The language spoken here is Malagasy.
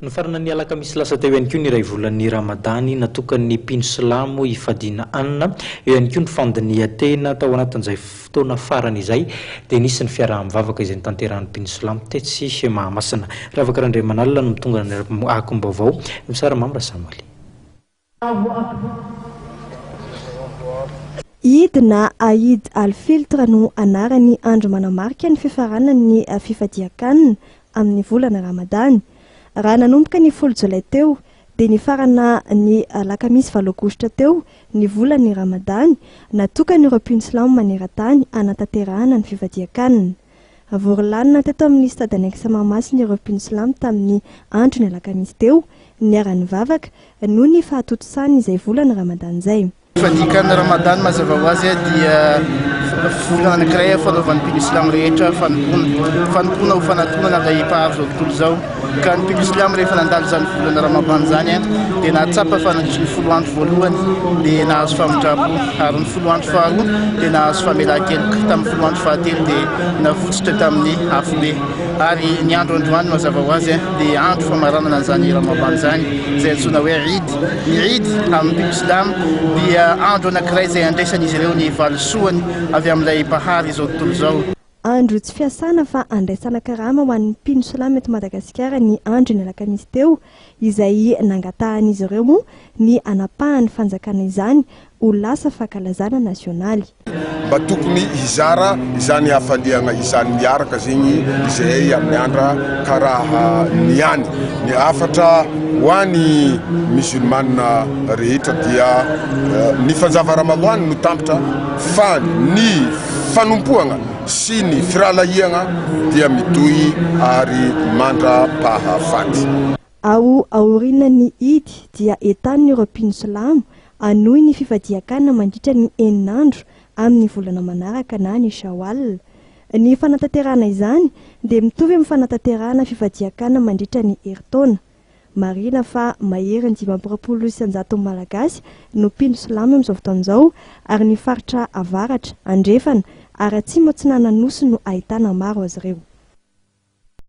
Nifarana ny alakamisy lasa teo ihany koa ny iray volan'ny Ramadany natokan'ny mpino silamo hifadiana hanina. Eo ihany koa ny fandinihan-tena tao anatin'izay fotoana farany izay dia nisy ny fiaraha-mivavaka izay notanterahan'ny mpino silamo tetsy Mahamasina. Ravaka Randriamanalina no mitongana ny akom-baovao. Misara Mamy Rasamoely. Eid na Aïd al-Filtr no anaran'ny andro manamarika ny fifaranan'ny fifadian-kanina amin'ny volana Ramadany. Raha nanomboka ny folo jolay teo dia nifarana ny alakamisy valo aogositra teo ny volan'ny Ramadany natokan'ireo mpino silamo maneran-tany hanatanterahana ny fifadian-kanina. Vory lanona teto amin'ny Stade Annexe Mahamasina ireo mpino silamo tamin'ny andron'ny alakamisy teo, niara-nivavaka noho ny fahatontosany izay volana Ramadany izay. Ny fandikana Ramadany mazava ho azy dia volana anankiray fanaovan'ny mpino silamo rehetra fanompoana, fanompoana ho fanatonana ilay Mpahary izao tontolo izao. Ka ny mpino silamo rehefa nandalo izany volana Ramadan izany dia nahatsapa fa nandritry ny folo andro voalohany dia nahazo famindram-po ary ny folo andro faharoa dia nahazo famelan-keloka, tamin'ny folo andro fahatelo dia navotsotra tamin'ny afobe. Ary ny andro androany mazava ho azy dia andro famaranana an'izany Ramadan izany izay antsoina hoe Eid. Ny Eid amin'ny mpino silamo dia andro anankiray izay andraisan'izy ireo ny valisoany avy amin'ilay Mpahary izao tontolo izao. Andro tsy fiasana fa andraisana karama ho an'ny mpino silamo eto Madagasikara ny andron'ny alakamisy teo, izay nangatahan'izy ireo moa ny hanapahan'ny fanjakana izany ho lasa fankalazana nasionaly. Mba tokony hizara izany hafaliagna izany miaraka zegny izahay amin'ny andra karaha niany. Ny hafatra ho any musulmana rehetra dia ny fanjava Ramadan no tampitra fa ny fanompoagna sy ny firahalahiagna dia mitohy ary mandra-pahafaty. Ao aorianan'ny Idy dia entanin'ireo mpino silamo hanohy ny fifadian-kanina mandritra ny enina andro amin'ny volana manaraka na ny Shawwal. Ny fanatanterahana izany dia mitovy amin'ny fanatanterahana fifadian-kanina mandritra ny herintaona. Marihina fa maherin'ny 125 Malagasy no mpino silamo amin'izao fotoana izao ary ny faritra avaratra, andrefana ary atsimo atsinanan'ny Nosy no ahitana maro azy ireo.